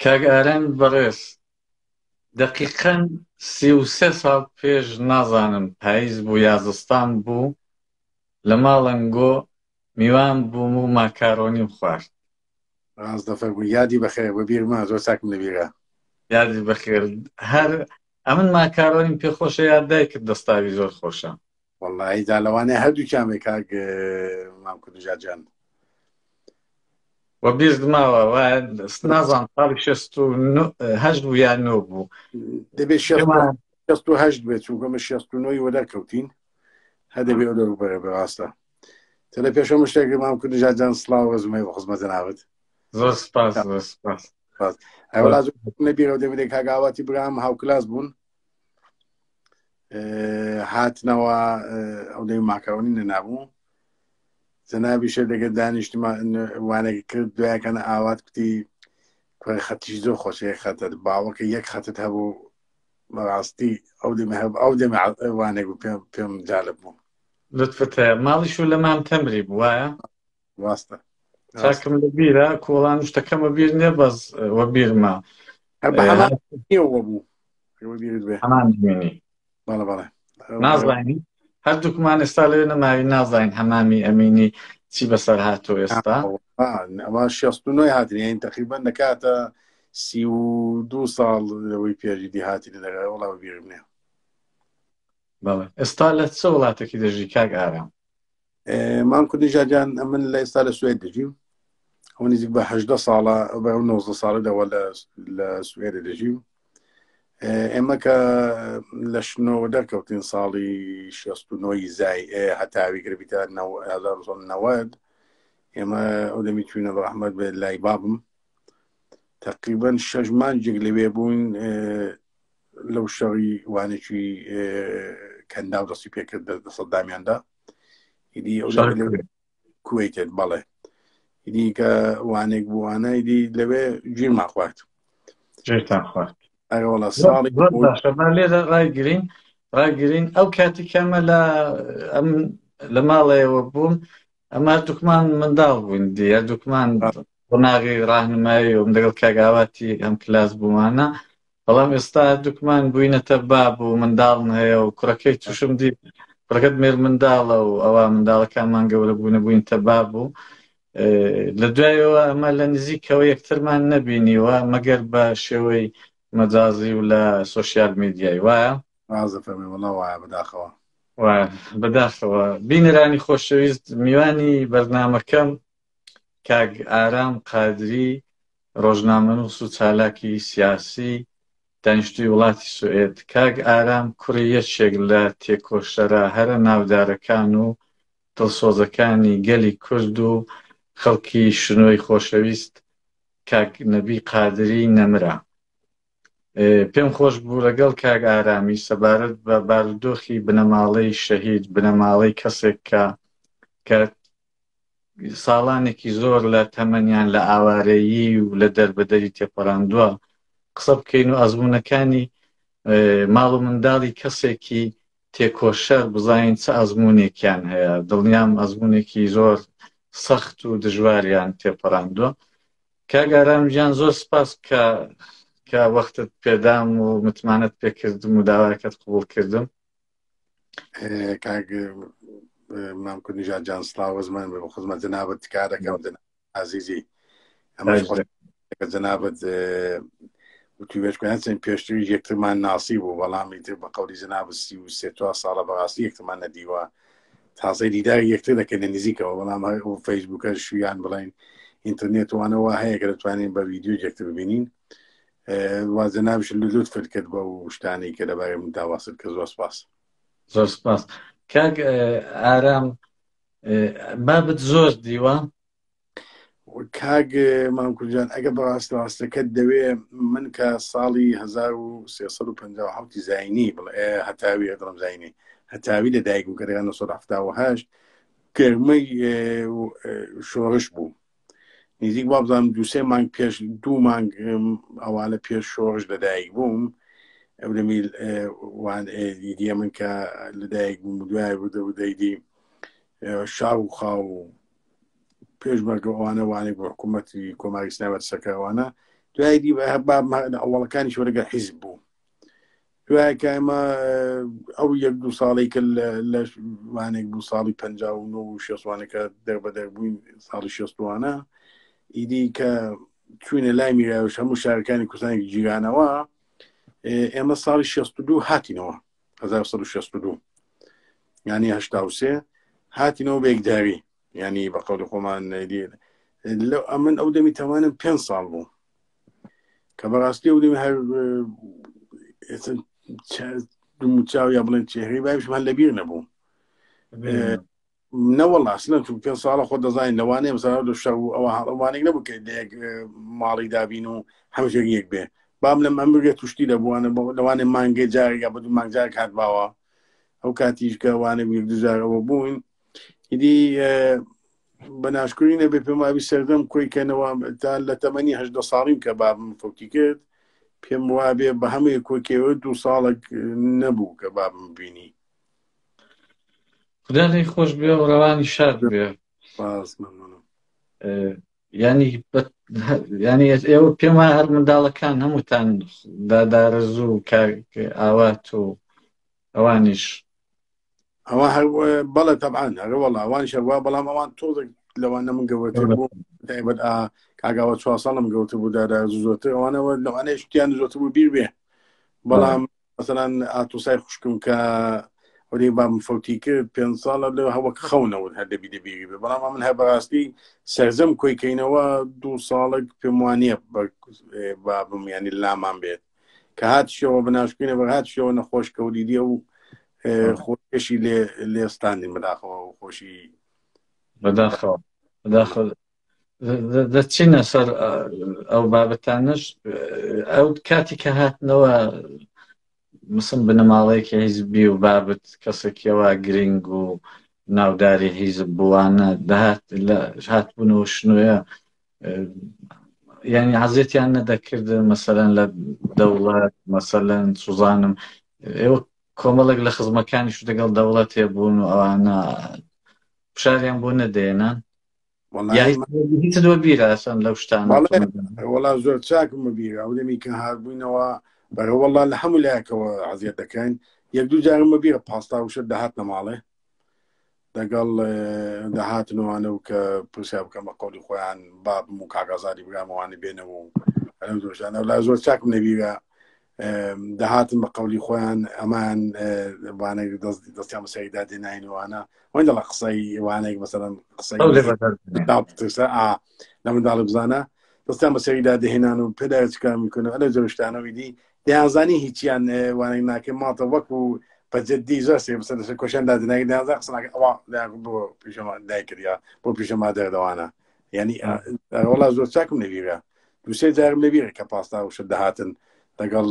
کاک ئارامی بەڕێز دەقیقەن 33 ساڵ پێش نازانم پاییز بوو یا زستان بوو لە ماڵەنگۆ میوان بووم و ماکارۆنیم خوارد. ڕاست دەفەرمووی یادی بەخێر وە بیرمە زۆر چاکم لەبیرە. یادی بەخێر هەر ئەمن ماکارۆنیم پێ خۆشە یا دایکت دەستاوی زۆر خۆشە. وەڵایی جا لەوانەیە هەردووکیان بێ کاک مام کوردژاد جان. وە بیرت ماوە وایە نازانم ساڵی 68 بوو یا نۆ بوو. دەبێ 68 بێت چونکە ئەمە 69 وە دەرکەوتین هەر دەبێ ئەو دەروبەرە بێ ڕاستە. تەلە پێش هەموو شتێک مام کوردژاد جان سڵاو ڕێزم هەیە بۆ خزمەت جەنابت. زۆر سپاس زۆر سپاس. سپاس. ئەوەڵا زۆر نەبیرەوە دەبێت کاک ئاواتی برام هاوکلاس بوون هاتنەوە ئەو دەی ماکەونی نەنابوو جەنابیشە دەگە دانیشتما وانەکە کرد دوایەکانە ئاوات کوتی کوڕی خەتیش زۆر خۆشە یەک خەتت باوەکە یەک خەتت هەبوو بەڕاستی ئەو دەمە هەب ئەو دەمە وانێک بوو پێم پێم جالب بوو. لطفت هەیە ماڵی شو لە مام تەمری بوو وایە؟ ڕاستە چاکم لە بیرە کۆڵان و شتەکەمە بیر نییە بەس وە بیرمە هەر بە هەمان نیەوە بوو ئەوە بیرت بێ هەمان بینی بەڵێ بەڵێ نازانی هەردووکمان ئێستا لەوێ نەماوی نازانین هەمامی ئەمینی چی بەسەر هاتۆ ئێستا. ئەوە 69 هاتن یعنی تقریبا دەکاتە 32 ساڵ لەوەی پێشی دی هاتینە دەگەڵ وەڵا بیرم نییە. بەڵێ ئێستا لە چ وڵاتێکی دەژی کاک ئارام؟ مام کوردنژاد جان ئەمن لە ئێستا لە سوێد دەژیم ئەو نزیک بە هەدە ساڵە بە 19 ساڵە دەوە لە سوێدە دەژیم ئێمە کە لە شنۆوە دەرکەوتین ساڵی 69 زای هەتاوی گربیتە 1990 ئێمە ئەو دەمی چوینە بە ڕەحمەت بێت لای بابم تقریبا شەش مانجێک لەوێ بووین لەو شەڕی وانێکی کەنداو دەستی پێکرد دە سەدامیاندا ئیدی ئەو کوەیتێت بەڵێ ئیدی کە وانێک بووانە ئیدی لەوێ گیرمان خوارد. گیرتان خوارد. ئەرێ وەڵا ساڵی زۆر باشە با لێرە ڕایگرین ڕایگرین ئەو کاتی کەمە لە ئەم لە ماڵەوە بووم ئەمە هەردووکمان منداڵ بووین دی هەردووکمان قۆناغی ڕاهنمایی و لەگەڵ کاک ئاواتی هەم کلاس بوومانە بەڵام ئێستا هەردووکمان بووینەتە باب و منداڵم هەیە و کوڕەکەی تووشم دی کوڕەکەت مێر منداڵە و ئەوە منداڵەکانمان گەورە بوونە بووینتە باب و لە دوایەوە ئەمە لە نزیکەوە یەکترمان نەبینیوە مەگەر بە شێوەی مەجازی و لە سۆشیال میدیای وایە؟ ڕاست دەفەرمووی وەڵا وایە بەداخەوە. وایە بەداخەوە. بینەرانی خۆشەویست میوانی بەرنامەکەم کاک ئارام قادری ڕۆژنامەنووس و چالاکی سیاسی دانیشتووی وڵاتی سوئێد. کاک ئارام کوڕی یەکێک لە تێکۆشەرە هەرە ناودارەکان و دڵسۆزەکانی گەلی کورد و خەڵکی شنۆی خۆشەویست کاک نەبی قادری نەمرە. پێم خۆش بوو لەگەڵ کاک ئارامی سەبارەت بە بارودۆخی بنەماڵەی شەهید، بنەماڵەی کەسێک کە کە ساڵانێکی زۆر لە تەمەنیان لە ئاوارەیی و لە دەربەدەری تێپەڕاندووە قسە بکەین و ئەزموونەکانی ماڵ و منداڵی کەسێکی تێکۆشەر بزانین چ ئەزموونێکیان هەیە دڵنیام ئەزموونێکی زۆر سەخت و دژواریان تێپەڕاندووە کاک ئارام گیان زۆر سپاس کە کە وەختت پێدام و متمانەت پێکردم و داواکەت قبوڵ کردم. کاک مام کوردنژاد جان سڵاو زمان بە خزمەت جەنابت تکا دەکەم ئازیزی ئەمەش جەنابت وتوێژ هەرچەند پێشتری یەکترمان ناسی بوو بەڵام ئیتر بە قەولی جەنابت 33 ساڵە بەڕاستی یەکترمان نەدیوە تازەی دیداری یەکتر دەکەین لە نزیکەوە بەڵام هەر ئەو فەیسبوکە شویان بڵین ئینتەرنێت وانەوە هەیە کە دەتوانین بە ویددیو یەکتر ببینین وا جەنابش لوتفت کرد بەو شتانەی کە لەبارەی من داواست کرد زۆر سپاس. زۆر سپاس کاک ئارام بابت زۆر دیوە. کاک مام کوردجان ئەگە بەڕاست ڕاستەکەت دەوێ من کە ساڵی 1357 زینی بڵێ هەتاوی دڵم زینی هەتاوی لە دایک بوو کە دەگا 1970 گەرمەی شۆڕش بوو نزیک وابزانم دووسێ مانگ پێش دوو مانگ ئەوانە پێش شۆڕش لەدایک بووم ئەو دەمیل وان دیە من کە لەدایک بووم دوای بوو دەیدی شاو و خاو و پێشمەرگە ئەوانە وانەی بۆ حکوومەتی کۆماری ئیسلامی سەکەوانە دوای دی ئەوەڵەکانی شوەرەگە حیزب بوو دوای کە ئێمە ئەو یەک دوو ساڵی کە لە وانێک بوو ساڵی پ و شێستوانەکە دەربەدەر بووین ساڵی شێستوانە ئیدی کە چوینە لای میراوش هەموو شارەکانی کوردستانی گیرانەوە ئێمە ساڵی 62 هاتینەوە 1962 ینی 83 هاتینەوە بەیەکداری ینی بە قەولی خۆمان لەو ئەمن ئەو دەمی تەمانم پێ ساڵ بوو کە بەڕاستی ئەو دەمی هەر دومچاو یا بڵێن چێهری باویشمان لەبیر نەبوو نەوەڵا ئەسلەن چون پێ ساڵە خۆ دەزانین لەوانەیە مەسەلا لە شەڕ و ئەوە هەڵەوانێک نەبوو کە لە یەک ماڵی دابین و هەموو یەک بێ بام لەم ئەمرگە توشتی دەبووانە لەوانێ مانگێ جارێک یا بە دوو مانگ جارێک هات باوە ئەو کاتیش کە وانە یەک دوو جارەوە بووین ئیدی بە ناشکری نەبێ پێم وابی سەردەم کۆی کەنەوە تا لە تەمەنی هەشدە ساڵیم کە بابم فەوتی کرد پێم وابێ بە هەمووی کۆکەوە دوو ساڵێک نەبوو کە بابم بینی خودا لێی خۆش بێ و ڕەوانی شاد بێ سپاس مەمنونم ینی ینی ئێوە پێم وایە هەر منداڵەکان هەمووتان دادارەزوو و کاک ئاوات و ئەوانیش ئەوە هەر بەڵێ تەبعاان هەرە وەڵا ئەوانیش هەروە بەڵام ئەوان تۆزێک لەوانە من گەورەتر بوو تایبەت ئا کاگاوە چوار ساڵم گەورەتر بوو دادارەزوو زۆرتر ئەوانەوە لەوانەیە شتیان زۆرتر بوو بیر بێ بەڵام مەسەلەن ئاتوسای خوشکم کە وەری بابم فەوتی کرد پێ ساڵە لە هەوەک خەونەوە هەر دەبی دەبیری بێ بەڵام من هەر بەڕاستی سەرجەم کۆی کەینەوە دوو ساڵێک پێم وانە بابم ینی لامان بێت کە هاتشەوە بناشکینە بە هاتشەوە نەخۆش کەوری دیە و خۆشی لێ لێستاندین بەداخەوە و خۆشی بەداخەوە بەداخەوە دەچینە سەر ئەو بابەتانەش ئەو کاتی کە هاتنەوە مسم بنەماڵەیەکی حیزبی و بابت کەسێکیەوە گرنگ و ناوداری حیزب بووانە دەهات لە هاتبوونەوە شنۆیە یعنی عزیەتیان نەدەکرد مەسەلەن لە دەوڵەت مەسەلەن سوزانم ئێوە کۆمەڵێک لە خزمەکانیش دەگەڵ دەوڵەتێ بوون و ئەوانە فشاریان بۆ نەدێنان هیچت وە بیرە ئەسەن لەو شتانە وەڵا زۆر چاکم بیرە ئەو دەمی کە هاتبووینەوە بەرە وەڵا لە هەموو لایەکەوە عزیەت دەکەین یەک دوو جارم بە بیرە پاستا وشت دەهاتنە ماڵێ دەگەڵ دەهاتنەوانە و کە پرسیار بکەم بە قەولی خۆیان بابم و کاگازاری برامەوانی بێنەوە و ئەو دۆشانە لا زۆر چاکم نەبیرە دەهاتن بە قەولی خۆیان ئەمان وانێک دەستیان بەسەریدا دێناینوانە وەی دەڵە قسەی وانێک مەسەرەن قسەی لە منداڵی بزانە دەستیان بەسەریدا دەهێنان و پێدا چکار میکنە ئەلە جۆشتانەوەی دی دەیانزانی هیچیان وانێک ناکەن ماتە وەکو بە جدی زۆر سێ بەسەر لەسەر کۆشیان دادناگە دەیانزان قسە ناکەن ئەوە بۆ پیشەما دایکردیا بۆ پیشەما دەردەوانە یعنی وەڵا زۆر چاکم نەبیرە دوسێ جارم لەبیرە کە پاستا وشە دەهاتن لەگەڵ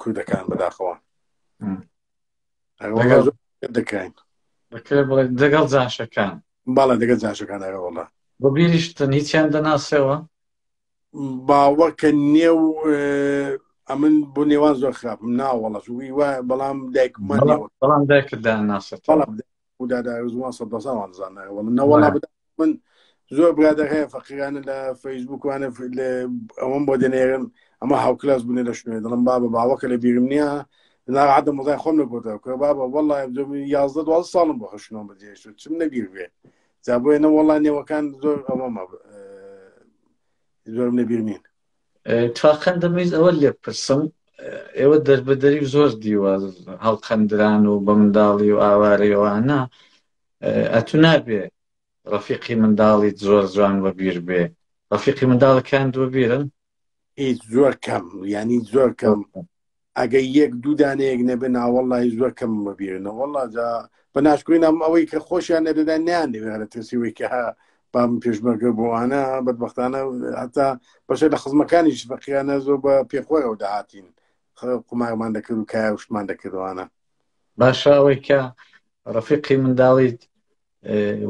کوردەکان بەداخەوە دەکەین دەکرێت بڵێ دەگەڵ جاشەکان باڵە دەگەڵ جاشەکان ئەرە وەڵا بۆ بیریشتن هیچیان دەناسەوە باوەکە نێو ئەمن بۆ نێوان زۆر خراپم ناوەڵە چووی وە بەڵام دایکمان بەڵام دایکت داناسێت بەڵام دادا زوان سە دەساوان زانە وەڵا نەوەڵا من زۆر برادەر هەیە فەقیرانە لە فەیسبوک وانە ئەوەم بۆ دەنێرن ئەمە هاوکلاس بوونە لە شوێ دەڵم بابە باوەکە لە بیرم نییە ناعادە مەزای خۆم نەگوتەوە کە بابە وەڵا یازدە دوازدە ساڵم بۆ خشنەوە بەجێشت چم نەبیر بێ جا بۆیە نە وەڵا نێوەکان زۆر ئەوەمە زۆرم لەبیر نین اتفاقا دەمەویست ئەوە لێ بپرسم ئێوە دەربەدەری و زۆر دیوە هەڵقەندران و بە منداڵی و ئاوارەیەوانە ئەتو نابێ ڕەفیقی منداڵیت زۆر جوان وەبیر بێ ڕەفیقی منداڵەکانت وەبیرن؟ هیچ زۆر کەم یانی زۆر کەم ئەگە یەک دوو دانەیەک نەبێ ناوەڵی زۆر کەم وەبیرنە وەڵا جا بە ناشکۆی نام ئەوەی کە خۆشیان نەدەدا نیان دەوێ لە ترسیەوەی کە بام پێشمەرگە بۆوانە بەدبختانە هەتا بەشە لە خزمەکانیش بەقیانە زۆر بە پێخۆیەوە دەهاتین قومارمان دەکرد و کایە وشتمان دەکردوانە باشە ئەوەی کە ڕەفیقی منداڵیت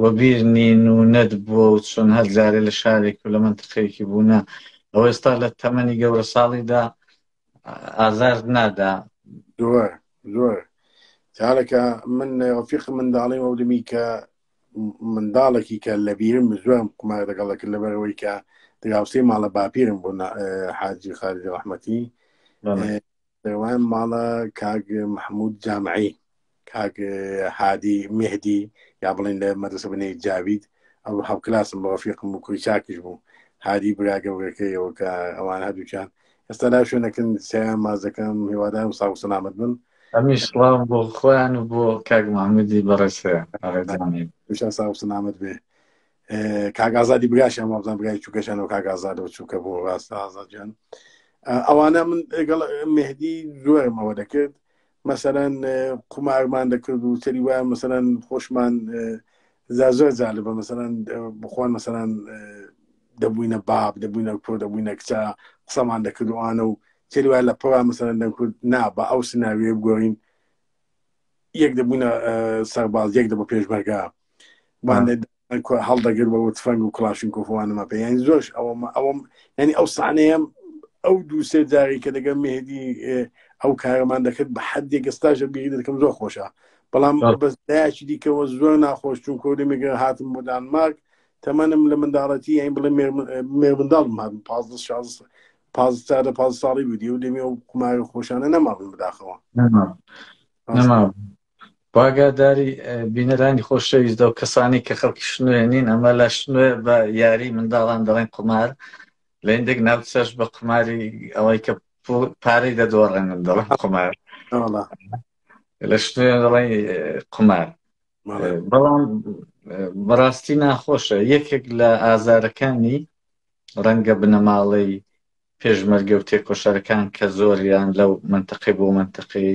وەبیر نین و نەت بووە و چۆن هەر جارێ لە شارێک و لە مەنتقەیەکی بوونە ئەوە ئێستا لە تەمەنی گەورە ساڵیدا ئازار نادا زۆر زۆر تارەکە من ڕفیق منداڵیم ئەو دەمی کە منداڵێکی کە لە بیرم زۆرم قومار دەگەڵ دەکرد لەبەرەوەی کە دراوسێی ماڵە باپیرم بوو حاجی خالدی ڕەحمەتی دەوان ماڵە کاک مححمود جامعی کاک هادی مهدی یا بڵین لە مەدرسە بنەی جاوید ئەو هاوکلاسم بە ڕەفیقم و کوڕی چاکیش بوو هادی برا گەورەکەیەوە کە ئەوان هەردووکیان ئێستا لا شوێنەکەن سیان ماز دەکەم هیوادارم ساغ و سەلامەت بن. ئەمیش سڵاوم بۆ خۆیان و بۆ کاک محمودی بەڕێز هەیە ئاغاجانی. دووشان ساغ و سەلامەت بێ. کاک ئازادی براشیان وابزان برای چووکەشانەوە کاک ئازادەوە چووکە بۆ ڕاستە ئازاد جان ئەوانە من لەگەڵ مهدی زۆرم ئەوە دەکرد مەسەرەن قومارمان دەکرد و سەری وایە مەسەرەن خۆشمان زا زۆر جالبە مەسەرەن بخۆن مەسەرەن دەبووینە باب دەبووینە کوڕ دەبووینە کچە قسەمان دەکرد و ئانە و سەری وایە لە پڕا مەسەرەن دەکرد نا بە ئەو سناویە بگۆڕین یەک دەبوونە سەرباز یەک دەبوو پێشمەرگە هەڵدەگر بە تفەنگ و کڵاشین کۆفوانەمە پێ یانی زۆرش ئەوەم ئەوەم ینی ئەو سانەیەم ئەو دوو سێ جاری کە دەگەم مهدی ئەو کارەمان دەکرد بە حدێک ئێستاژە بیری دەکەم زۆر خۆشە بەڵام بەس دایکی دیکەوە زۆر ناخۆش چون کۆدەمێگە هاتم بۆ دانمارک تەمەنم لە منداڵەتی یان بڵێ مێرمنداڵم هاتم 15 16 15 15 ساڵی بودی و دەمی ئەو قوماری خۆشانە نەمابوون بەداخەوە نەما باگاداری بینەرانی خۆشەویست دەو کەسانی کە خەڵکی شنوێ نین ئەمە لە شنوێ بە یاری منداڵان دەڵێن قومار لە هندێک ناوچەش بە قوماری ئەوەی کە پارەی دەدۆڕێنن دەڵێن قومار لە شنوێ دەڵێن قومار بەڵام بەڕاستی ناخۆشە یەکێک لە ئازارەکانی ڕەنگە بنەماڵەی پێشمەرگە و تێکۆشەرەکان کە زۆریان لەو مەنتەقەی بۆ مەنتەقەی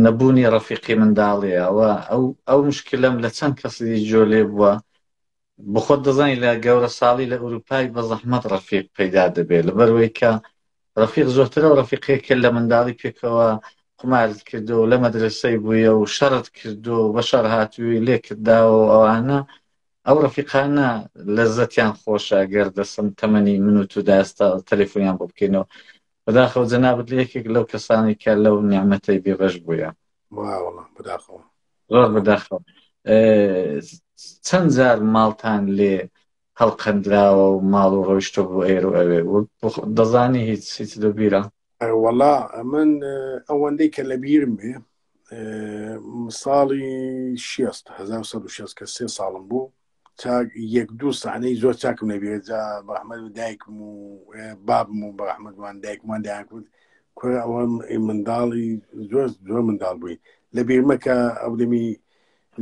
نەبوونی ڕەفیقی منداڵیە ئەوە ئەو ئەو مشکلەم لە چەند کەسی جۆ لێ بووە بخۆت دەزانی لە گەورە ساڵی لە ئەوروپای بە زەحمەت ڕەفیق پەیدا دەبێت لەبەرەوەی کە ڕەفیق زۆرترە و ڕەفیقێکە لە منداڵی پێکەوە قومارت کردو و لە مەدرسەی بوویە و شەڕت کردو و بە شەڕ هاتووی لێکرداوە و ئەوانە ئەو ڕەفیقانە لەزەتیان خۆشە گەر دەسم تەمەنی من و تو داستا تەلەفۆنیان بۆ بکەینەوە بەداخەوە جەنابت لە یەکێک لەو کەسانی کە لەو نیعمەتەی بێبەش بوویە واوەڵا بەداخەوە زۆر بەداخەوە چەند جار ماڵتان لێ هەڵقەندراوە و ماڵ و ڕۆیشتۆ بۆ ئێر و ئەوێ دەزانی هیچ هیچ لە بیرە وەڵا من ئەوەندەی کە لە بیرم بێ ساڵی شێست 1960 کە سێ ساڵم بوو چاک یەک دوو سانەی زۆر چاکم نەبێت جا بەحمەد و دایکم و بابم و بەحمەدوان دایکمان دایان کرد کوڕ ئەوە منداڵی زۆر زۆر منداڵ بووین لە بیرمە کە ئەو دەمی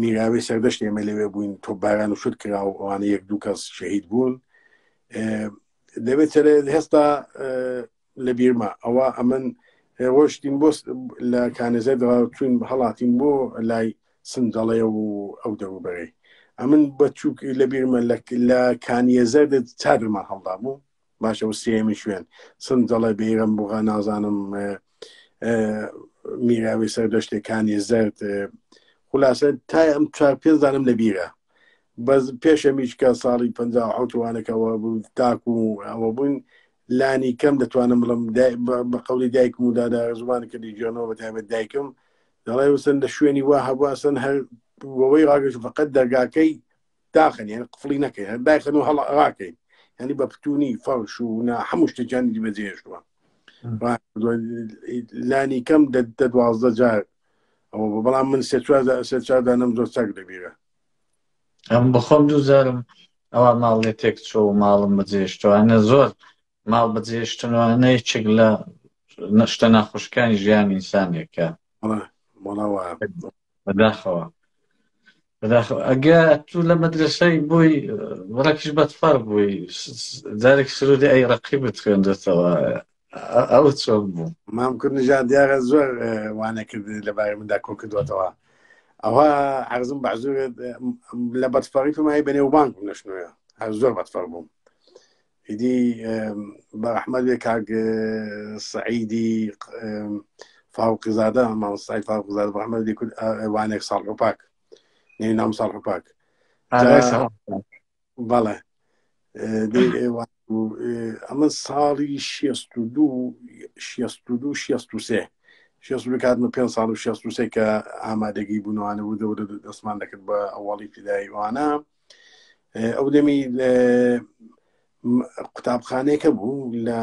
میراوی سەردەشت ئێمە لەوێ بووین تۆپباران و شت کرا و ئەوانە یەک دوو کەس شەهید بوون دەبێت هێستا لە بیرمە ئەوە ئەمن ڕۆشتین بۆ لە کانێزە چوین هەڵاتین بۆ لای سندەڵێ و ئەو دەوروبەرەی ئەمن بە چوک لە بیرمە لە کانیە زەردە چادرمان هەڵدا بوو باشە و سێمی شوێن سندەڵێ بێرم بوغا نازانم میراوی سەردەشتەکانی زەرد خلاصە تا ئەم چوار پێنج دانم لە بیرە بەس پێشەمیش کە ساڵی 1970 وانەکەەوە بوو تاکو ئەوە بوون لانی کەم دەتوانم بڵم بە قەولی دایکم و دادا زمانەکە دیجێنەوە بە تایبەت دایکم دەڵێ وسن لە شوێنی وا هەبوو ئەسن هەر بەوەی ڕاگەشت فقط دەرگاکەی داخن یعنی قفڵی نەکەین هەر داخن و هەڵ ڕاکەین یعنی بە پتونی فەرش و نا هەموو شتێکیان دی بەجێهێشتووە لانی کەم دە دوازدە جار ئەوە بوو بەڵام من سێ چوار سێ چوار دانەم زۆر چاک لەبیرە ئەم بەخۆم دووجارم ئەوە ماڵ لێ تێک چۆ و ماڵم بەجێشتوانە زۆر ماڵ بەجێشتنوانە یەکێک لە شتە ناخۆشەکانی ژیانی ئینسانێکە بەداخەوە بەداخەوە ئەگە تو لە مەدرسەی بووی ڕەکیش بەتفەر بووی جارێک سرودی ئەی ڕەقیبت خوێندێتەوە ئەو چۆن بوو مام کورد نژاد دیارە زۆر وانە کرد لەبارەی مندا کۆ کردوەتەوە ئەوە عرضم بەعزور لە بەتفەڕی پێمای بەنێوبانگ بوو نەشنوێ هەر زۆر بەتفەڕ بووم ئیدی بەڕەحمەت بێ کاک سعیدی فاوقزادە مامۆستای فاوقزادە بەڕەحمەت بێ کورد وانێک ساڵح و پاک نێوی نام ساڵح و پاک بەڵێ ئەمە ساڵی 62 62 63. شێست و کاتمە پێ ساڵ و 63 کە ئامادەگی بوونوانە وردە وردە دەستمان دەکرد بە ئەوەڵی فیدایی وانە ئەو دەمی قوتابخانەیەکە بوو لە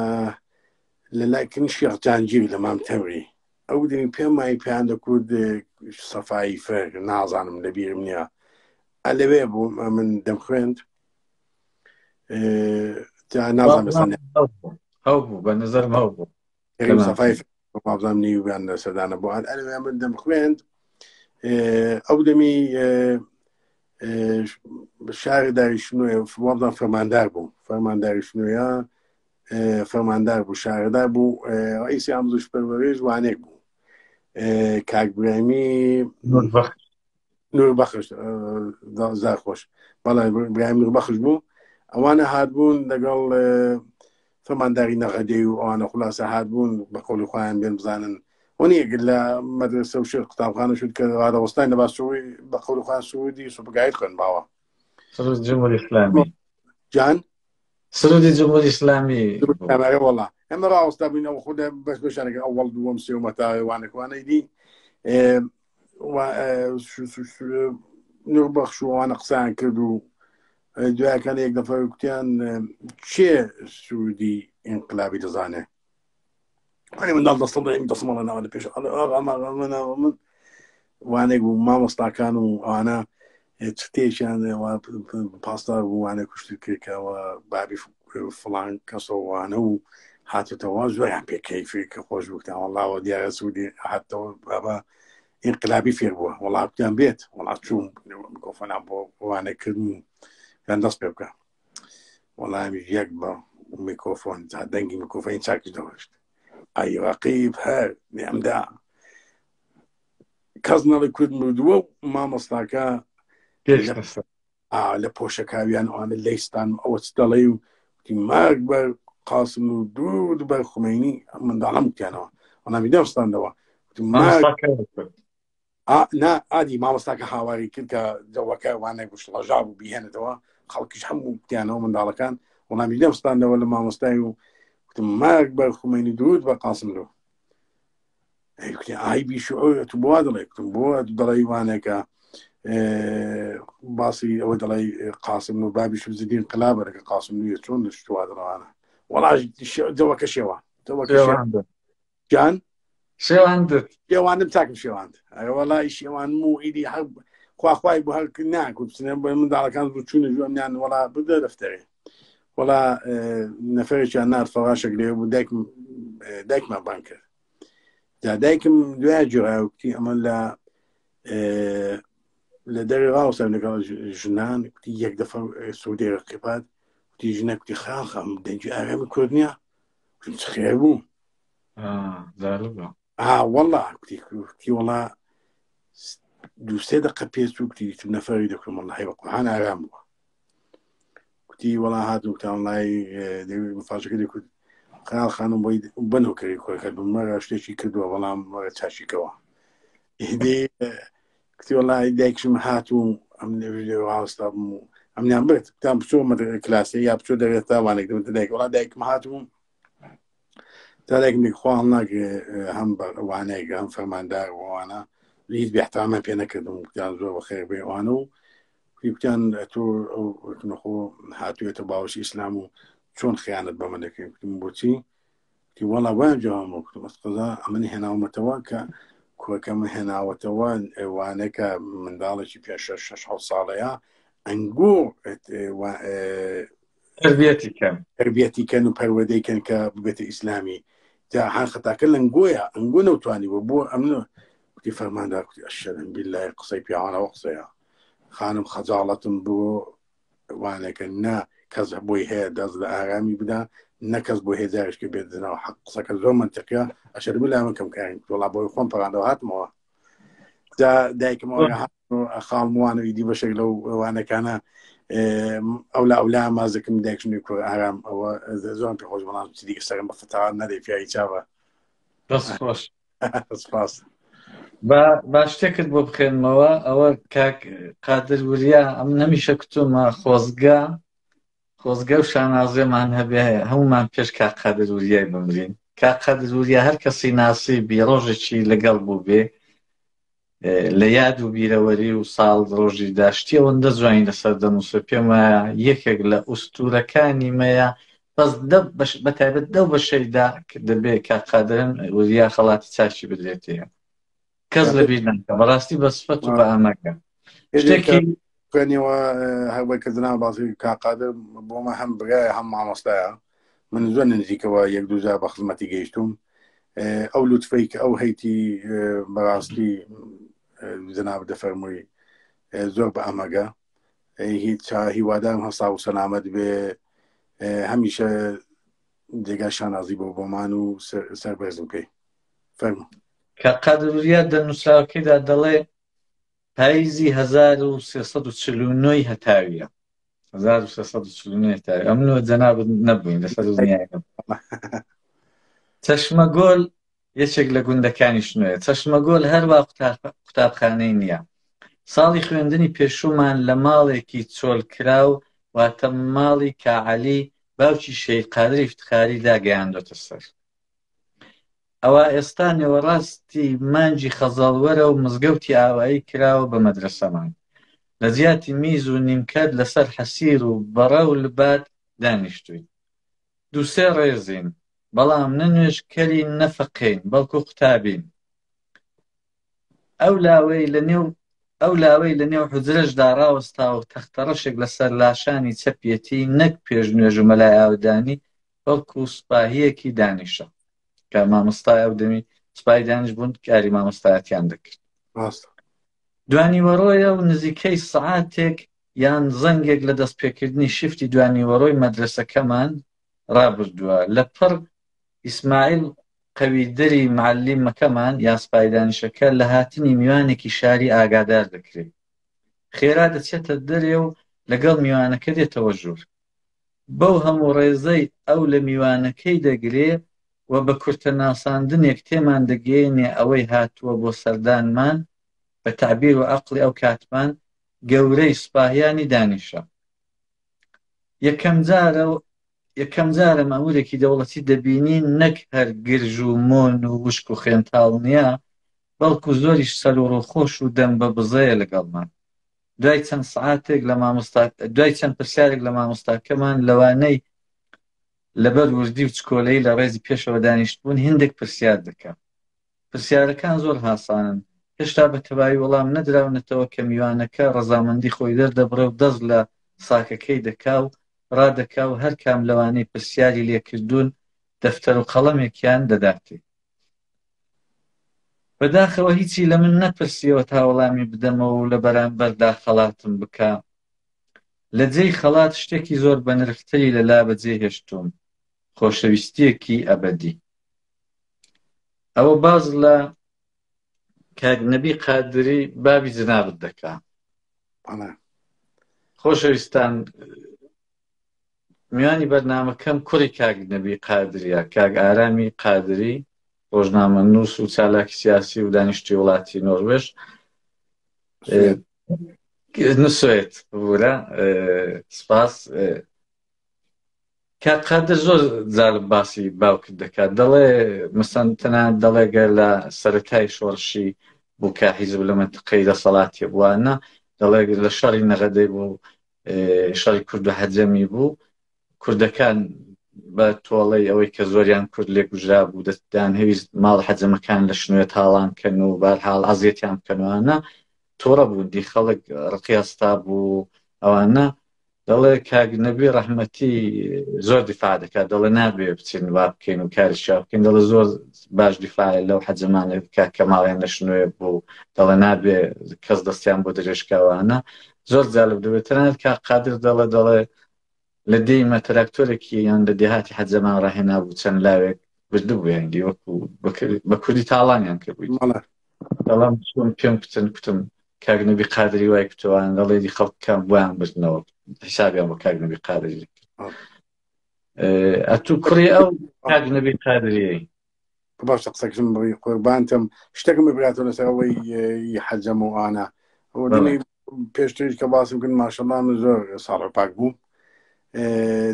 لە لای کن شێخ جانگیر لە مام تەمری ئەو دەمی پێم مای پێیان دەکورد سەفایی فەر نازانم لە بیرم نییە ئەلەوێ بوو من دەمخوێند نازانم هەو بوو بە نظرم هەو بوو سەفای وابزانم نیویان لە سەدانە بۆ ئەلەوێ من دەمخوێند ئەو دەمی شاری داری شنۆیە وابزانم فەرماندار بوو فەرمانداری شنۆیە فەرماندار بوو شارەدار بوو ڕئیسی ئامزش پەروەرێژ وانێک بوو کاک برامی نوربەخش زار خۆش بەڵێ برایم نوربەخش بوو ئەوانە هاتبوون لەگەڵ فەرمانداری نەغەدەی و ئەوانە خلاصە هاتبوون بە قەولی خۆیان بێن بزانن وەنیە لە مەدرسە و شێر قوتابخانە شوت کە ڕادەوەستان لە باسوی بە قەولی خۆیان سعودی سوپگای خوێن باوە سرود جمهوری ئیسلامی جان سرودی جمهوری ئیسلامی وەڵا ئەمە ڕاوەستا بووین ئەو خودە بەش بەشانەکە ئەوەڵ دووەم سێومە تا وانەکوانەی دی نوربەخش و ئەوانە قسەیان کرد و دوایەکان یەک دەفە کوتیان چێ سوودی ئینقلابی دەزانێ ئەنی منداڵ دەستڵ دەیم دەسمەڵە ناوە لە پێش من وانێک بوو مامۆستاکان و ئەوانە چتێکیان پاسدار بوو وانە کوشتر کرد کەەوە بابی فڵان کەسەوانە و هاتوتەوە زۆریان پێ کەیفی کە خۆش بووتان وەڵاوە دیارە سوودی هاتەوە بابا ئینقلابی فێر بووە وەڵاتیان بێت وەڵات چوون میکۆفۆنان بۆ وانەکردن و یان دەست پێ بکە وەڵامی یەک بە میکۆفۆن تا دەنگی میکۆفۆنی چاکی دەڕشت ئای ڕقیب هەر نێمدا کەس نەڵی کورد مردووە و مامۆستاکە لە پۆشەکاویان ئەوانە لەیستان ئەوە چ دەڵێ و وتی مارگ بەر قاسم و دوود بەر خومینی منداڵم وتیانەوە وەڵامی دەمستاندەوە نا ئادی مامۆستاکە هاواری کرد کە جەوەکە وانە گوشڵەژا بوو بیهێنێتەوە خەڵکیش هەموو وتیانەوە منداڵەکان وەڵامی دەمستاندەوە لە مامۆستای و وتم مارگ بەر خومینی دوود بە قاسم لۆ کوتی ئای بیشعور تو بۆ دەڵێ کوتم بۆ دەڵێ وانێکە باسی ئەوە دەڵێ قاسم و بابی شمزدین قلابەرەکە قاسم نوێ چۆن شتوا دەڵوانە وەڵاش دەوەکە شێوە دەوەکە جان شێواندت شێواندم چاکم شێواند وەڵی شێوان و ئیدی هەر خواخوای بۆ هەر ناکو بچنە بۆ منداڵەکان بوو چوونە ژوەمیان وەڵا بدە دەفتەرێ وەڵا نەفرێکیان نار فەڕاشێک لێ بوو دایکم دایکمان بان کرد جا دایکم دوای جێڕای کوتی ئەمە لە لە دەری ڕاوسەر لەگەڵ ژنان کوتی یەک دەفە سعودی ڕقیبات کوتی ژنە کوتی خاخەم دەنگی ئارامی کورد نییە کوتم چ خێر بوو ئا وەڵا کوتی کوتی وەڵا دوو سێ دقە پێچوو کوتی نەفەری دەکەم وەڵی بە قورئان ئارام بووە کوتی وەڵا هاتم کوتان وەڵای مفاجەکە دەکوت خەیاڵ خانم بۆی بەنەو کەری کوڕەکە بمەرە شتێکی کردووە بەڵام وەرە چاشیکەوە ئیدی کوتی وەڵای دایکشم هات و ئەم لێ ڕاوەستا بووم و ئەمنیان برد کوتان بچۆ کلاسێ یا بچۆ دەرێت تا وانێک دەمت دایک وەڵا دایکم هات و تا دایکم دیک خوا هەڵناگرێ هەم بە وانەیەک هەم فەرماندار وانە هیچ بێحترامان پێ نەکردم کوتیان زۆر بەخێر بێ ئەوانە و کوتیان تۆ نەخۆ هاتوێتە باوەشی ئیسلام و چۆن خیانەت بەمە دەکەین کوتم بۆچی کوتی وەڵا وایان جوابم بۆ کوتم ئەسقەزا ئەمن هێناومەتەوە کە کوڕەکەم هێناوەتەوە وانەکە منداڵێکی پێ شەش شەش حەوت ساڵەیە ئەنگۆ تربیەتی کەن تربیەتی کەن و پەروەردەی کەن کە ببێتە ئیسلامی جا هەر خەتاکە لەنگۆیە ئەنگۆ نەوتوانی بۆ بۆ ئەمن کوتی فەرماندا کوتی ئەشەرم بیلای قسەی پیاوانەوە قسەیە خانم خەجاڵەتم بۆ وانەکە نە کەس بۆی هەیە دەست لە ئارامی بدا نە کەس بۆ هەیە جارێکە بێت دناو حەق قسەکە زۆر منطقیە ئەشەر بلا من کەم کارین وڵا بۆی خۆم پەڕاندەوە هاتمەوە جا دایکم خاڵموانە ئیدی بەشێک لەو وانەکانە ئەولا ئەولا مازەکەم دایکشنی کوڕ ئارام ئەوە زۆر پێ خۆش بەڵام چیدی سەرم بە فتاوان نەدەی پیاوی چاوە دەست خۆش سپاس با با شتێکت بۆ بخێنمەوە ئەوە کاک قادر وریا ئەم هەمیشە کتومە خۆزگە خۆزگە و شانازێمان هەبێ هەمومان پێش کاک قادر وریای بمرین. کاک قادر وریا هەر کەسی ناسی بی ڕۆژێکی لەگەڵ بوو بێ لە یاد و بیرەوەری و ساڵ ڕۆژی داشتی ئەوەندە جوانی لەسەر دەنووسێ پێم وایە یەکێک لە ئوستورەکانی مەیە بەس دە بەش بە تایبەت دەو بەشەیدا کە دەبێ کاک قادرن وریا خەڵاتی چاکی بدرێتێ کەس لە بیر ناکە بەڕاستی بە سفەت و بە ئاماکە شتێکی خوێنیەوە هەر کە جناب باسی کاک قادر بۆمە هەم برایە هەم مامۆستایە من زۆر نزیکەوە یەک دووجار بە خزمەتی گەیشتوم ئەو لوتفەی کە ئەو هەیتی بەڕاستی جناب دەفەرمووی زۆر بە ئەمەگە هیچ هیوادارم هەسا و سەلامەت بێ هەمیشە جێگای شانازی بۆ بۆمان و سەربەرزم پێی فەرموو. کە قادر وریا دە نووسراوەکەیدا دەڵێ پاییزی 1349 ی هەتاویە 1349 هەتاوی ئەمن و جەنابت نەبووین لەسەر دنیای چەشمە گۆل یەکێک لە گوندەکانی شنۆیە چەشمە گۆل هەروا قوتابخانەی نییە ساڵی خوێندنی پێشوومان لە ماڵێکی چۆلکراو واتە ماڵی کاعەلی باوکی شەهید قادری ئیفتخاریدا گەیاندۆتە سەر ئەوا ئێستا نێوەڕاستی مانگی خەزەڵوەرە و مزگەوتی ئاوایی کراوە بە مەدرەسەمان. لە جیاتی میز و نیمکەت لەسەر حەسیر و بەڕە و لباد دانیشتووین. دووسێ ڕێزین، بەڵام نە نوێژکەرین نە فەقێین، بەڵکو قوتابین. ئەو لاوەی لە نێو ئەو لاوەی لە نێو حوجرەشدا ڕاوەستاوە و تەختەڕەشێک لەسەر لاشانی چەپیەتی نەک پێشنوێژ و مەلای ئاودانی بەڵکو سپاهیەکی دانیشە کە مامۆستای ئەو دەمی سپای دانیش بوون کاری مامۆستایەتیان دەکرد. ڕاستە. دوانیوەڕۆیە و نزیکەی سەعاتێک یان زەنگێک لە دەستپێکردنی شیفتی دوانیوەڕۆی مەدرەسەکەمان ڕابردووە لە پڕ ئیسماعیل قەویدری معەلیمەکەمان یا سپایدانیشەکە لە هاتنی میوانێکی شاری ئاگادار دەکرێ. خێرا دەچێتە دەرێ و لەگەڵ میوانەکە دێتەوە ژوور. بەو هەموو ڕێزەی ئەو لە میوانەکەی دەگرێ و بە کورتە ناساندنێک تێمان دەگەیەنێ ئەوەی هاتووە بۆ سەردانمان، بە تەعبیر و عەقڵی ئەو کاتمان، گەورەی سپاهیانی دانیشە. یەکەمجارە و یەکەمجارە مەئموورێکی دەوڵەتی دەبینین نەک هەر گرژ و مۆن و وشک و خوێنتاڵ نییە، بەڵکو زۆریش سەر و ڕووخۆش و دەم بە بزەیە لەگەڵمان. دوای چەند سەعاتێک لە مامۆستا دوای چەند پرسیارێک لە مامۆستاکەمان لەوانەی لەبەر وردی و چکۆلەی لە ڕێزی پێشەوە دانیشتبوون هندێک پرسیار دەکا. پرسیارەکان زۆر هاسانن، هێشتا بە تەواوی وەڵام نەدراونەتەوە کە میوانەکە ڕەزامەندی خۆی دەردەبڕێ و دەست لە ساکەکەی دەکا و ڕادەکا و هەر کام لەوانەی پرسیاری لێ کردوون دەفتەر و قەڵەمێکیان دەداتێ. بەداخەوە هیچی لە من نەپرسیەوە تا وەڵامی بدەمەوە و لە بەرامبەردا خەڵاتم بکا. لە جێی خەڵات شتێکی زۆر بەنرختری لە لا بەجێ هێشتووم، خۆشەویستییەکی ئەبەدی. ئەوە باس لە کاک نەبی قادری بابی جنابت دەکا. خۆشەویستان میوانی بەرنامەکەم کوڕی کاک نەبی قادریە، کاک ئارامی قادری، ڕۆژنامەنووس و چالاکی سیاسی و دانیشتوی وڵاتی نۆروێژ نووسێت ببورە سپاس. کاک قادر زۆر جار باسی باوکت دەکات دەڵێ مەسەن تەنانەت دەڵێ گەر لە سەرەتای شۆڕشی بوو کە حیزب لە مەنتقەی دەسەڵاتی بووانە دەڵێ لە شەڕی نەغەدەی بوو شەڕی کورد و حەجەمی بوو کوردەکان بە تۆڵەی ئەوەی کە زۆریان کورد لێ کوژرا بوو دەستیان هەویست ماڵ حەجەمەکان لە شنوێ تاڵان کەن و بارحاڵ عەزیەتیان بکەنوانە توڕە بوون دی خەڵک ڕقی هەستا بوو ئەوانە دەڵێ کاک نەبی ڕەحمەتی زۆر دیفاع دەکات دەڵێ نابێ بچین وا بکەین و کاری شا بکەین دەڵێ زۆر باش دیفاع لەو حەجەمانە بکات کە ماڵیان لە شنوێ بوو دەڵێ نابێ کەس دەستیان بۆ درێژکاوانە زۆر جالب دەبێت تەنانەت کاک قادر دەڵێ دەڵێ لە دێیمە تراکتۆرێکی یان لە دێهاتی حەجەمان ڕاهێنا بوو چەند لاوێک بردبوویان دی وەکو بە کوردی تاڵانیان کردبووی بەڵام چۆن پێم کوتن کوتم کاک نەبی قادری وای کوتوان دەڵێ دی خەڵک کام بۆیان بردنەوە حیسابیان بۆ کاک نەبی قادری ئەتوو کوڕی ئەو کاک نەبی قادریەی باشە قسەکردم بڕی قوربانتم شتێکم ببراتەوە لەسەر ئەوەی حەجەم و ئانا پێشتریش کە باسم کرد ماشەڵا من زۆر ساڵە پاک بووم.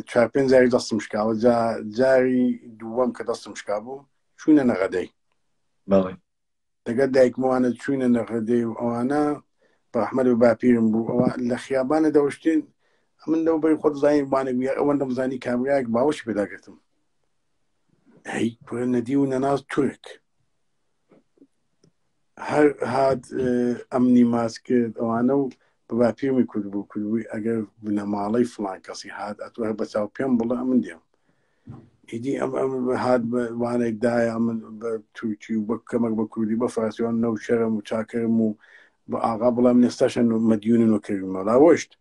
چوار پێنج جاری دەستم شکاوە جا جاری دووەم کە دەستم شکا بوو چوونە نەغەدەی بەڵێ دەگەر دایکمەوانە چوینە نەغەدەی و ئەوانە بەحمەد و باپیرم بوو ئەوە لە خیابانە دەوەشتین من لەو بەری خۆت زانین وانێک ئەوەندەم زانی کابرایەک باوەشی پێداگرتم هەی کوڕە نەدی و نەناس تورک هەر هات ئەمنی ماس کرد ئەوانە و بە باپیرمی کورد بوو کردبووی ئەگەر بنەماڵەی فلان کەسی هات ئەتوە هەر بەچاو پێم بڵێ ئەمن دێم ئیدی ئەم ئەم هات وانێک دایە من بە تورکی و بە کەمەک بە کوردی بە فارسیوان نەوشەرم و چاکەرم و بە ئاغا بڵێم ئێستاشە مەدیونن و کردمە لا ڕۆشت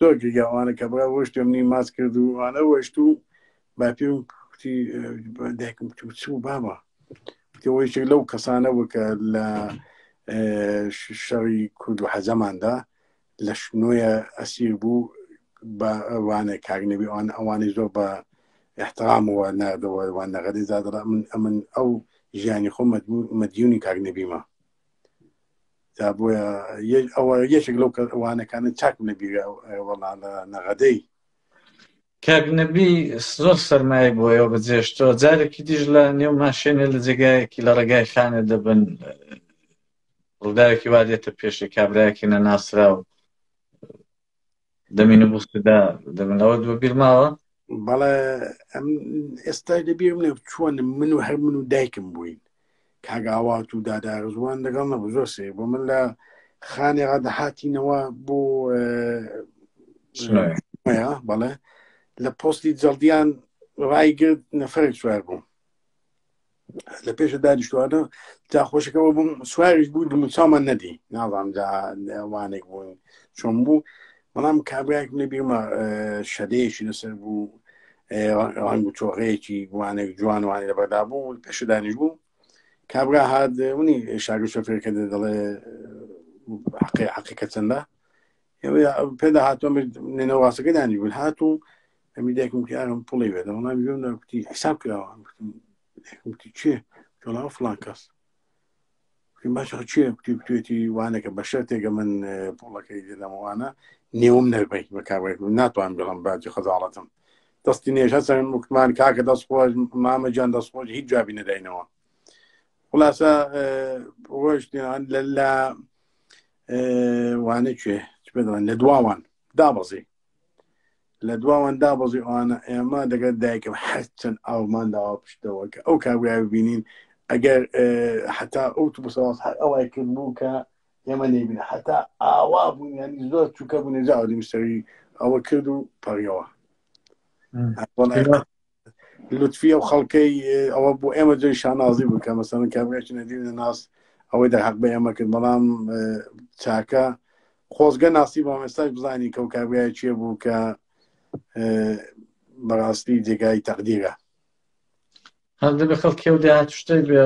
زۆر گریا ئەوانە کە برا ڕۆشت منی ماس کرد و ئەوانە ڕۆشت و باپیرم کوتی دایکم کوتی چ بوو بابا کوتی ئەوە یەکێک لەو کەسانە بوو کە لە شەڕی کورد و حەجەماندا لە شنۆیە ئەسیر بوو بە وانە کاک نەبی ئەوان ئەوانەی زۆر بە احترامەوە ناردەوە وان نەغەدەی زادەڵا من ئەمن ئەو ژیانی خۆم مەدیونی کاک نەبیمە جا بۆیە ئەوە یەکێک لەو وانەکانە چاکم لەبیرە وەڵا لە نەغەدەی کاک نەبی زۆر سەرمایەک بۆ ئێوە بەجێشتەوە جارێکی دیش لە نێو ماشێنێ لە جێگایەکی لە ڕێگای خانێ دەبن ڕووداوێکی وا دێتە پێشێ کابرایەکی نەناسراو دەمی نبوسدا دەبن ئەوە بە بیر ماوە؟ بەڵێ ئەم ئێستا لەبیرم نیە چۆن من و هەر من و دایکم بووین کاک ئاوات و دادا ڕزوان لەگەڵ نەبوو زۆر سێ بۆ من لە خانێ ڕادەهاتینەوە بۆ شنۆیە بەڵێ لە پۆستی جەڵدیان ڕایگرت نەفەرێک سوار بوو لە پێشە دانیشتوانە جا خۆشەکەەوە بووم سواریش بوو دموچاومان نەدی ناڵام جا وانێک بوون چۆن بوو بەڵام کابراێک نەبیرمە شەدەیەکی لەسەر بوو ڕەنگ و چۆغەیەکی وانێک جوان وانی لەبەردا بوو پێش دانیش بوو کابرا هات ونی شاگە شۆفێرەکە دەڵێ حقی حقیقە چەندە پێدا هاتووە نێنەواسەکە دانی بوون هات و ئەمی دایکم کوتی ئارم پوڵی بێت وەڵام گوێم دا کوتی حساب کراوە گوتم دایکم کوتی چێ وەڵام فڵان کەس کوتم باشە چێ کوتی کوتێتی وانەکە بە شەرتێکە من پوڵەکەی دەدەمەوانە نێوم نەربەی بە کابرای ناتوانم بڵم باجی خەجاڵەتم دەستی نێژ هەسەن وتمان کاکە دەست خۆش مامە گیان دەست خۆش هیچ جوابی نەداینەوە خلاصە ڕۆیشتین لە لە وانە کوێ چ پێ دەڵێن لە دواوان دابەزی لە دواوان دابەزی ئەوانە ئێمە دەگەر دایکم هەرچەند ئاومان داوا پشتەوە کە ئەو کابرای ببینین ئەگەر حتا ئەو توبسەواز هەر ئەوای کرد بوو کە ئێمە نەیبینە حتا ئاوا بوون ینی زۆر چووکە بوون جاوە سەری ئەوە کرد و پەڕیەوە لوتفی ئەو خەڵکەی ئەوە بۆ ئێمە جێی شانازی بوو کە مەسەلەن کابرایەکی نەدیو نەناس ئەوەی دەرحەق بە ئێمە کرد بەڵام چاکە خۆزگە ناسی بۆم ئێستاش بزانی کە و کابرای چێ بوو کە بەڕاستی جێگای تەقدیرە هەر دەبێ خەڵکی و داهات شتێک بێ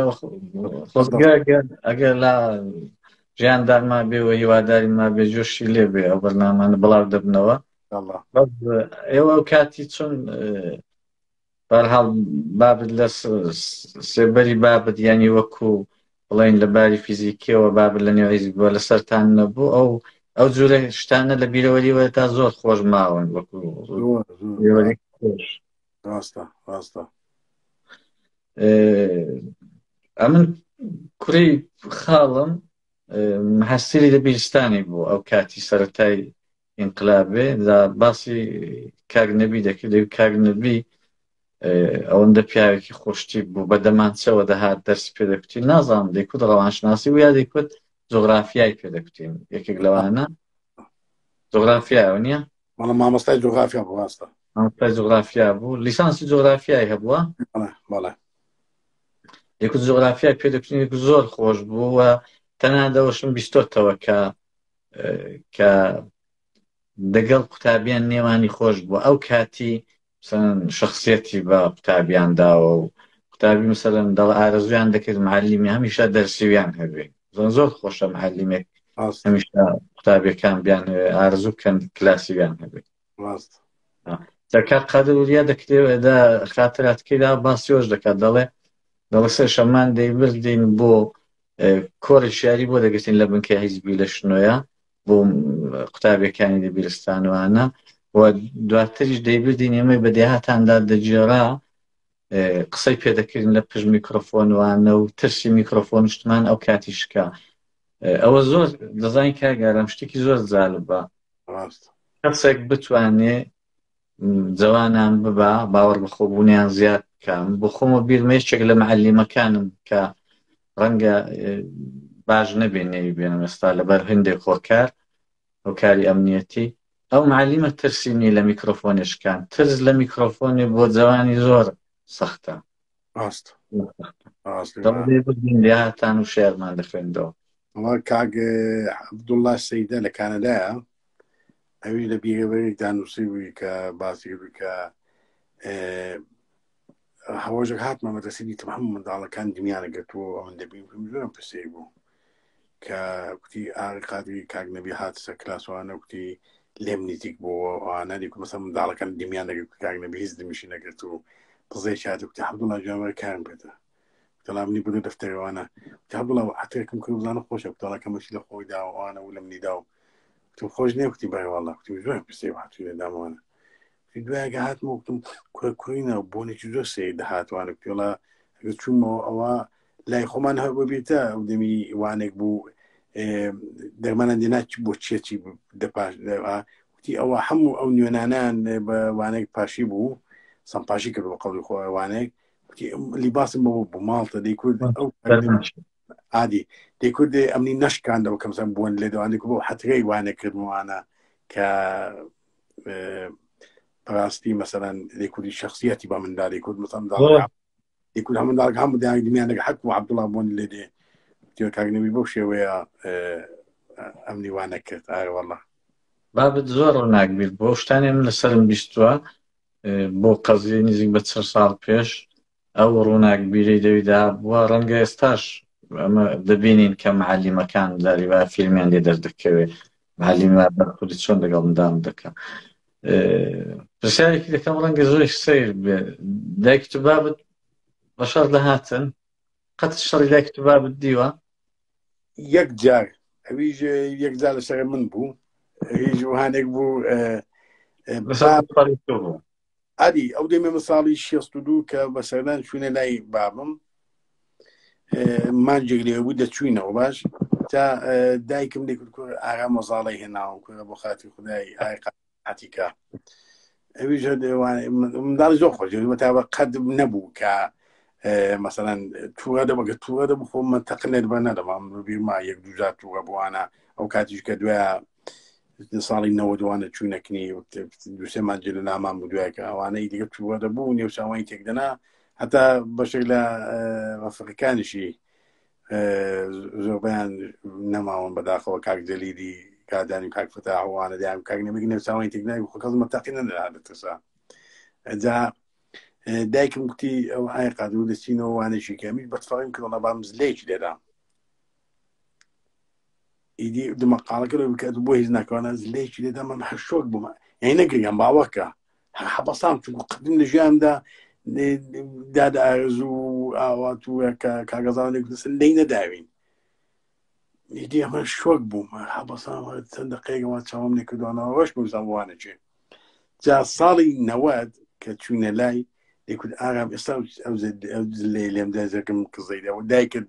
خۆزگە ئەگەر لە ژیاندار ما بێ و هیواداری ما بێ جۆشی لێ بێ ئەو بەرنامانە بڵاو دەبنەوە بەس ئێوە ئەو کاتی چون بەرحاڵ بابت لە سێبەری بابت ینی وەکو بڵین لە باری فیزیکیەوە بابت لە نێو حیزب بووە لەسەرتان نەبوو ئەو ئەو جورە شتانە لە بیرەوەریوە تا زۆر خۆش ماون وەکو خۆش ڕاستە ڕاستە ئەمن کوڕی خاڵم هەستیری لە بیرستانی بوو ئەو کاتی سەتای ئینقلابێ دا باسی کاک نەبی دەکرد دەیوت کاک نەبی ئەوەندە پیاوێکی خۆشتیپ بوو بە دەمانچەوە دەهات دەرسی پێ دەکوتین نازانم دەیکوت ڕەوانشناسی و یا دەیکوت جوغرافیای پێ دەکوتین یەکێک لەوانە جوغرافیا نییە بەڵام مامۆستای جوغرافیا بوو ڕاستە مامۆستای جوغرافیا بوو لیسانسی جوغرافیای هەبووە بەڵێ بەڵێ دەیکوت جوغرافیای پێ دەکوتین زۆر خۆش بوو و تەنها دەوەشم بیستۆتەوە کە کە دەگەڵ قوتابیان نێوانی خۆش بوو ئەو کاتی شخصیەتی بە قوتابیان داوە و قوتابی مثلەن دەڵ ئارەزویان دەکرد معلیمی هەمیشە دەرسیویان هەبێ زۆر زۆر خۆشە معلیمێک هەمیشە قوتابیەکان بیان ئارەزوو بکەن کلاسیویان هەبێ ڕاست دەکات قادر وریا دەکرێت دا خاتراتکەیدا باسیۆش دەکات دەڵێ دەڵێ سێ شەمان دەیبردین بۆ کۆڕی شیعری بۆ دەگرتین لە بنکەی حیزبی لە شنۆیە بۆ قوتابیەکانی دەبیرستانوانە. و دواتریش دەیبردین ئێمەی بە دێهاتاندا دەگێڕا قسەی پێدەکردین لە پشت میکرۆفۆنوانە و ترسی میکرۆفۆنشتمان ئەو کاتی شکا. ئەوە زۆر دەزانین کاک ئارام شتێکی زۆر جالبە. ڕاست. کەسێک بتوانێ جوانان ببا باوەڕ بەخۆبوونیان زیاد بکەم بۆ خۆمە بیرمە یەکێک لە معەلیمەکانم کە ڕەنگە باش نەبێ نێوی بێنم ئێستا لەبەر هەندێک هۆکار هۆکاری ئەمنیەتی ئەو معەلیمە ترسی نیە لە میکرۆفۆنێ شکان ترس لە میکرۆفۆنێ بۆ جوانی زۆر سەختە. ڕاست. ڕاست. دەڵێ بردین لێهاتان و شێرمان دەخوێندەوە. وەڵا کاک عەبدوڵڵا سەیدە لە کانەدایە ئەوی لە بیرەوەرێکدا نووسی بووی کە باسی بووی کە هەوەژێک هاتمە مەدرسەی دیتم هەموو منداڵەکان دنیانە گرتووە ئەوەن دەبین زۆرم پرسەی بوو کە کوتی ئاغی قادری کاک نەبی هاتە سەر کلاسوانە کوتی لێم نزیک بووەوە ئەوانە دیکو مەسە منداڵەکان دمیان دەگرت کاک نەبی هیچ دمیشی نەگرت و پزێکی هات کوتی عەبدوڵڵا گیان وەرە کارم پێتە کوتەڵا منی بردە دەفتەرەوانە کوتی عەبدوڵڵا عەترێکم کرد بزانە خۆشە کوتەڵا کەمەشی لە خۆی دا ئەوانە و لە منی دا و کوتم خۆش نییە کوتی بەرێ والله کوتم زۆر پرسەی هاتووی لە دامەوانە کوتی دوایەکە هاتمەوە کوتم کوڕە کوڕینە بۆنێکی زۆر سەیر دەهاتوانە کوتی وەڵا ئەگەر چوومەوە ئەوە لای خۆمان هەر بۆ بیرتە ئەو دەمی وانێک بوو دەرمانان دێنا بۆ چێچی دەپاش وتی ئەوە هەموو ئەو نوێنانان بە وانێک پاشی بوو سەمپاشی کرد بە قەولی خۆ وانێک وتی لیباسم بۆ بوو ماڵتە دەیکورد ئەو عادی دەیکورد ئەمنی نەشکاندەوە کەمسەم بوون لێ دەوانێک بۆ حەترەی وانێک کردموانە کە بەڕاستی مەسەرەن دەیکوردی شخصیەتی بە منداڵی کورد مەسەم دەیکورد هەموو منداڵ هەموو دایان دمیان دەگە حەک و عەبدوڵا بۆن لێ دێ تیۆ کاک نەبی بەو شێوەیە ئەمنی وا نەکرد ئارە والله بابت زۆر ڕووناک بیت بۆ شتانێ من لەسەرم بیستووە بۆ قەزیەی نزیک بە چ ساڵ پێش ئەو ڕووناکبیرەی دەویدا بووە ڕەنگە ئێستاش ئەمە دەبینین کە معەلیمەکان جاری وایە فیلمیان لێ دەردەکەوێ معەلیمە بەرخوردی چۆن لەگەڵ منداڵ دەکا پرسیارێکی دەکەم ڕەنگە زۆر سەیر بێ دایکت و بابت بە شەڕ دەهاتن قەت شەڕی دایکت و بابت دیوە یەک جار ئەویش یەک جار لەسەر من بوو هیچ وهانێک بوو ئەدی ئەو دەمێ من ساڵی 62 کە بە سەردان چوینە لای بابم مانجێک لێ بوو دەچوینەوە باش تا دایکم لێ کرد ئارام وەزاڵی هێناوە کورە بۆ خاتی خدای ئای عتیکە ئەویش منداڵی زۆر خۆش بەتابە قەد نەبوو کە مەسەلەن تووڕە دەبوو کە تووڕە دەبوو خۆ منتەق لێت بە نەدەما بیرما یەک دووجار تووڕە بووانە ئەو کاتیش کە دوای ساڵی نەوەدوانە چوونەکنی دوسێ مانجی لە لامان بوو دوایکە ئەوانەی دیگە تووڕە دەبوو نێوچاوانی تێکدەنا هەتا بەشێک لە ڕەفیقەکانیشی زۆربیان نەماون بەداخەوە کاک جەلیلی کادانی کاک فتاحوانە دیان کاک نەمێک نێوچاوانی تێکنای خۆ کەس مەتەقی نەدەنا دەترسا جا دایکم گوتی ئەو ئای قادر دەچینەوە وانێکی کەمیش بەتفاقیم کردڵە بام زلێکی لێدا ئیدی دمەقاڵەکە لە بکات بۆ هیچ ناکەوانە زلێکی لێدا من هەر شۆک بووم یعنی نەگریام باوەکە حەبەسام چونکو قەدیم لە ژیاندا دادە ئارزوو ئاوات و کە کاگەزانێک دەسن لێی نەداوین ئیدی ئەمە شۆک بووم حەبەسام چەند دقەیەکەوە چاوم لێکردوانەوە ڕۆش بووزان وانەچێ جا ساڵی 90 کە چوینە لای دەیکوت ئارام ئێستا ئەو لێ لێم دەزەکەم کزەی دەوە دایکرد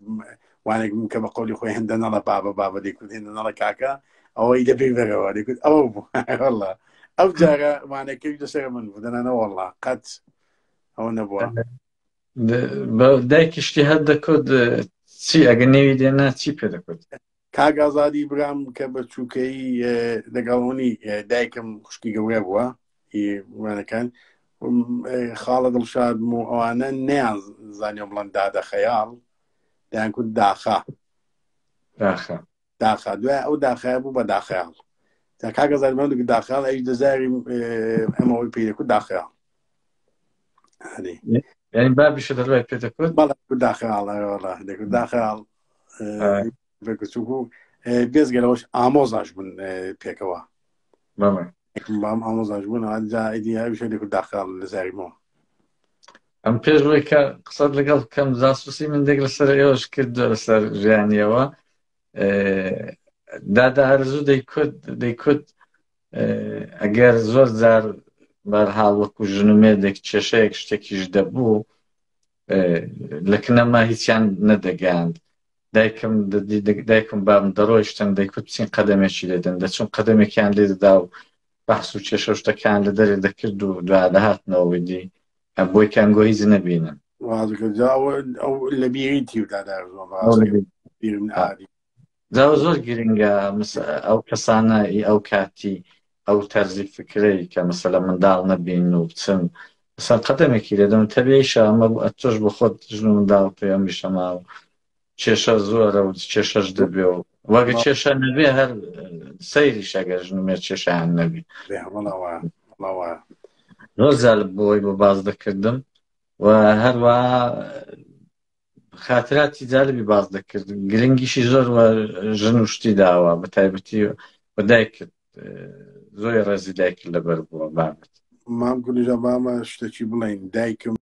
وانێک کە بە قەولی خۆی هەندە نەڵە بابە بابە دەیکوت هێندە نەڵە کاکە ئەوەی دەبێ بەرەوە دەیکوت ئەوە بوو والله ئەو جارە وانەکەی لەسەر من بوو دەنانە والله قەت ئەوە نەبووە دایکیشتی هەر دەکوت چی ئەگە نێوی دێنا چی پێ دەکوت کاک ئازادی برام کە بە چووکەی لەگەڵونی دایکم خوشکی گەورە بووە وانەکان خاڵە دڵشادم و ئەوانە نیان زانیۆ بڵەن دادە خەیاڵ دایان کوت داخە داخە داخە دوای ئەو داخای بوو بە داخەیاڵ تا کاکە زانیمان داخیاڵ ئەی دەزاری ئەمەوەی پێ دەکوت داخەیاڵ یعنی بابیشە دەروای پێ دەکوت بەڵێ داخیاڵ وەڵا دەکوت داخیاڵ چونکو بێزگە لەوەش ئامۆزاش بوون پێکەوە بام ئامۆزاش بوون ئەجا ئیدی هەویشە دەکوت داخیاڵ لە زاریمەوە ئەم پێش بۆی کە قسەت لەگەڵ کەم جاسوسی من دێک لەسەر ئێوەش کرد لەسەر ژیانیەوە دادا ئارزوو دەیکوت دەیکوت. ئەگەر زۆر جار بەرحاڵ وەکو ژن و مێردێک کێشەیەک شتێکیش دەبوو لە کنەما هیچیان نەدەگەیاند دایکم دایکم بام دەڕۆیشتن دەیکوت بچین قەدەمێکی لێدەن دەچون قەدەمێکیان لێ دەدا و بەحس و کێشە و شتەکان لە دەرێ دەکرد و دوا دەهاتنەوە ویدی بۆی کە ئەنگۆ هیچ نەبینن ئەو لە بیری تیودا جا زۆر گرنگە ئەو کەسانە ئی ئەو کاتی ئەو تەرزی فکرەی کە مەسەلە منداڵ نەبین و بچن مەسەن قەدەمێکی لێدەم تەبیعیشە ئەمە ئەتۆش بۆ خۆت ژن و منداڵ پێ ئەمیشە ماوە کێشە زۆرە و کێشەش دەبێ و وەگە کێشە نەبێ هەر سەیریش ئەگەر ژن و مێرد کێشیان نەبێ زۆر جالب بۆی بۆ باز دەکردم و هەروە خاتراتی جالبی باز دەکرد گرنگیشی زۆر وە ژن و شتی داوە بە تایبەتی بە دایکت زۆر ڕێزی دایکت لەبەر بووە بابەت مام گولیژە بامە شتێکی بڵین دایکم.